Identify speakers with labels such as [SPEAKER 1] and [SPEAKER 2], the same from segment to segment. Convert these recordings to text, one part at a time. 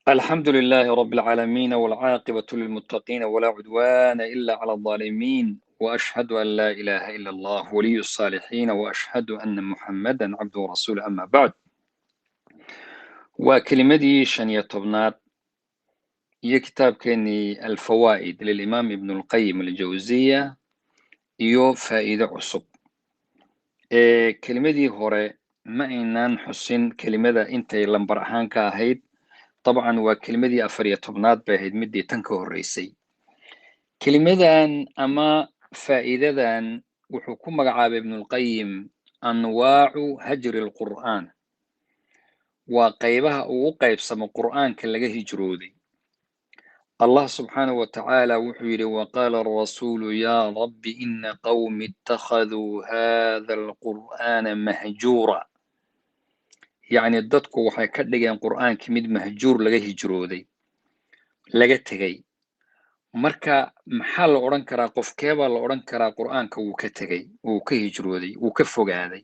[SPEAKER 1] الحمد لله رب العالمين، والعاقبة للمتقين، ولا عدوان إلا على الظالمين، وأشهد أن لا إله إلا الله ولي الصالحين، وأشهد أن محمدا عبده ورسوله، أما بعد. Waa kelimadii 15aad iyo kitaabkeenii Alfawaa'id lilimaam Ibn Lqayim Aljawziya iyo faa'iido cusub. Kelimadii hore ma aynaan xusin kelimada intay lambar ahaan ka ahayd. Dabcan waa kelimadii 14aad bay ahayd midii tan ka horreysay. Kelimadan ama faa'iidadan wuxuu ku magacaabay Ibnulqayim anwaacu hajri alqur'aan, waa qaybaha uu u qaybsamo qur'aanka laga hijrooday. Allah subxaanahu wa tacaala wuxuu yidhi: waqaala arasuulu yaa rabbi ina qawmi ittakhaduu hada alqur'aana mahjuura. Yacni dadku waxay ka dhigeen qur'aankii mid mahjuur, laga hijrooday, laga tegey. Marka maxaa la odhan karaa? Qofkee baa la odhan karaa qur'aanka wuu ka tegey, wuu ka hijrooday, wuu ka fogaaday?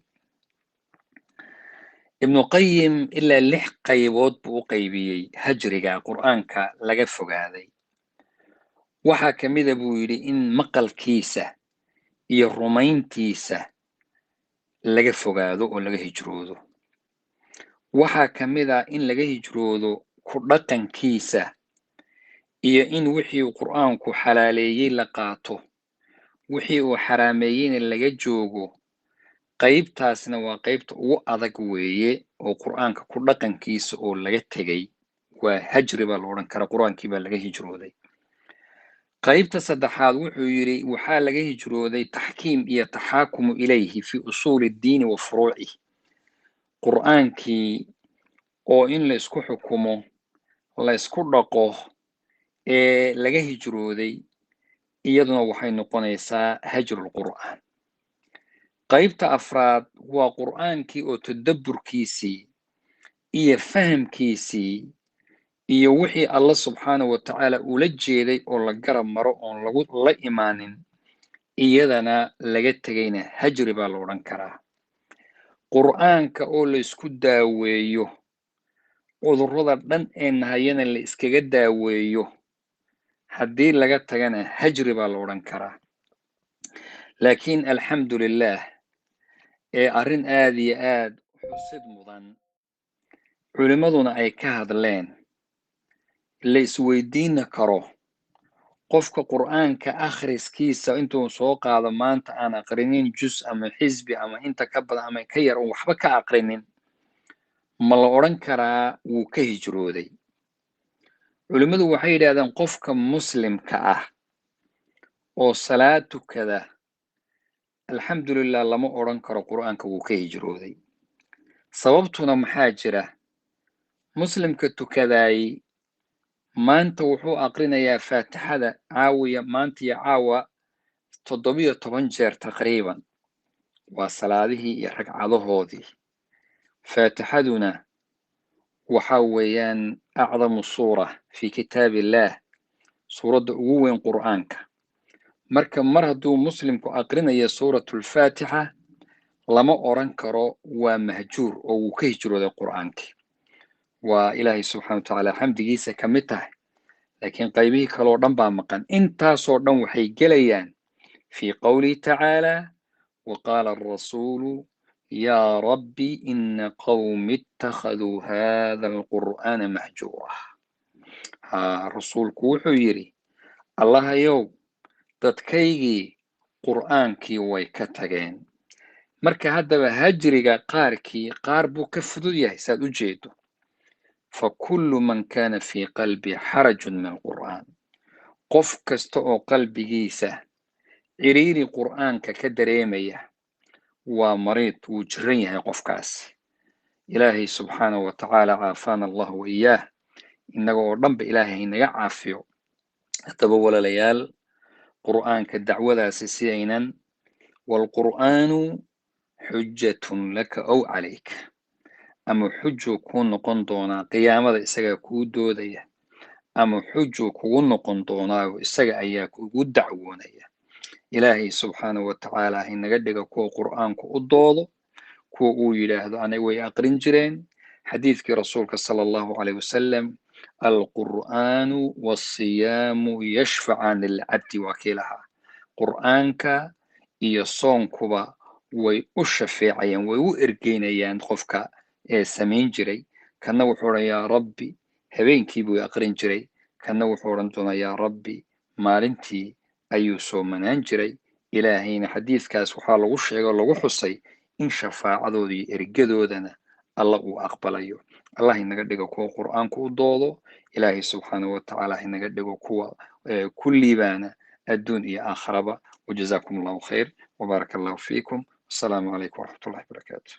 [SPEAKER 1] Ibnuqayim ilaa lix qaybood buu u qaybiyey hajriga qur'aanka laga fogaaday. Waxaa ka mida buu yidhi in maqalkiisa iyo rumayntiisa laga fogaado oo laga hijroodo. Waxaa ka mid a in laga hijroodo ku dhaqankiisa iyo in wixii uu qur'aanku xalaaleeyey la qaato, wixii uu xaraameeyeyna laga joogo. Qaybtaasna waa qaybta ugu adag weeye, oo qur'aanka ku dhaqankiisa oo laga tegey waa hajri baa la odhan karaa, qur'aankii baa laga hijrooday. Qaybta saddexaad wuxuu yidhi waxaa laga hijrooday taxkiim iyo taxaakumu ilayhi fi usuuli ddiini wa furuucih, qur'aankii oo in la isku xukumo, la isku dhaqo ee laga hijrooday, iyaduna waxay noqonaysaa hajrulqur'aan. Qaybta afraad waa qur'aankii oo tadabburkiisii iyo fahamkiisii iyo wixii Allah subxaanahu wa tacaala ula jeeday oo la garab maro oon lagu la imaanin, iyadana laga tegayna hajri baa la odhan karaa. Qur'aanka oo la isku daaweeyo cudurrada dhan ee nahayana la iskaga daaweeyo, haddii laga tagana hajri baa la odhan karaa. Laakiin alxamdu lilah, ee arrin aad iyo aad xusid mudan, culimmaduna ay ka hadleen, la isweydiina karo: qofka qur'aanka akhriskiisa intuu soo qaado maanta aan aqrinin jus ama xisbi ama inta ka badan ama ka yar oon waxba ka aqrinin, ma la odhan karaa wuu ka hijrooday? Culimmadu waxay yidhahdeen qofka muslimka ah oo salaad tukada, alxamdulilah, lama odhan karo qur'aanka wuu ka hijrooday. Sababtuna maxaa jira? Muslimka tukadaayey maanta wuxuu aqrinayaa faatixada caawiya maanta iyo caawa 17 jeer taqriiban, waa salaadihii iyo ragcadahoodii. Faatixaduna waxa weeyaan acdamu suura fi kitaab illaah, suuradda ugu weyn qur'aanka. Marka mar hadduu muslimku aqrinayo suuratulfaatixa, lama odran karo waa mahjuur oo wuu ka hijrooday qur'aankii. Waa Ilaahay subxana wa tacaala xamdigiisa ka mid tahay, laakiin qaybihii kaloo dhan baa maqan. Intaasoo dhan waxay gelayaan fii qowlihi tacaala: wa qaala arasuulu yaa rabbi ina qawmi ittakhaduu hada alqur'aana mahjuura. Ha, rasuulku wuxuu yidhi: Allahayow, dadkaygii qur'aankii way ka tageen. Marka haddaba hajriga qaarkii qaar buu ka fudud yahay, saad u jeedo. Fakullu man kana fii qalbi xarajun min alqur'aan, qof kasta oo qalbigiisa ciriiri qur'aanka ka dareemaya, waa mariid, wuu jiran yahay qofkaasi. Ilaahay subxaanahu wa tacaala caafaana Allah wa iyaah, innaga oo dhanba Ilaahay haynaga caafiyo. Haddaba walaalayaal, qur'aanka dacwadaasi sidaynan waalqur'aanu xujatun laka ow calayka, ama xujuu kuu noqon doonaa qiyaamada, isagaa kuu doodaya, ama xujuu kugu noqon doonaayo, isaga ayaa kugu dacwoonaya. Ilaahay subxaanahu wa tacaala haynaga dhiga kuwa qur'aanku u doodo, kuwa uu yidhaahdo anay way aqrin jireen. Xadiidkii rasuulka sala Allahu caleyh wasalam: Alqur'aanu walsiyaamu yashfacaani lilcabdi, waa kii lahaa qur'aanka iyo soonkuba way u shafeecayaan, way u ergeynayaan qofka ee samayn jiray. Kanna wuxuu odhan, yaa Rabbi, habeenkii buu aqrin jiray. Kanna wuxuu odhan doonaa, yaa Rabbi, maalintii ayuu soomanaan jiray. Ilaahayna xadiidkaas waxaa lagu sheegay oo lagu xusay in shafaacadooda iyo ergadoodana Alla uu aqbalayo. Allah inaga dhigo kuwa qur'aanku u doodo. Ilaahay subxaanahu watacaala inaga dhigo kuwa ku liibaana adduun iyo aakharaba. Wajazakum Allahu khayr wabaaraka Allahu fiikum. Assalaamu calaykum waraxmatullahi wabarakaatu.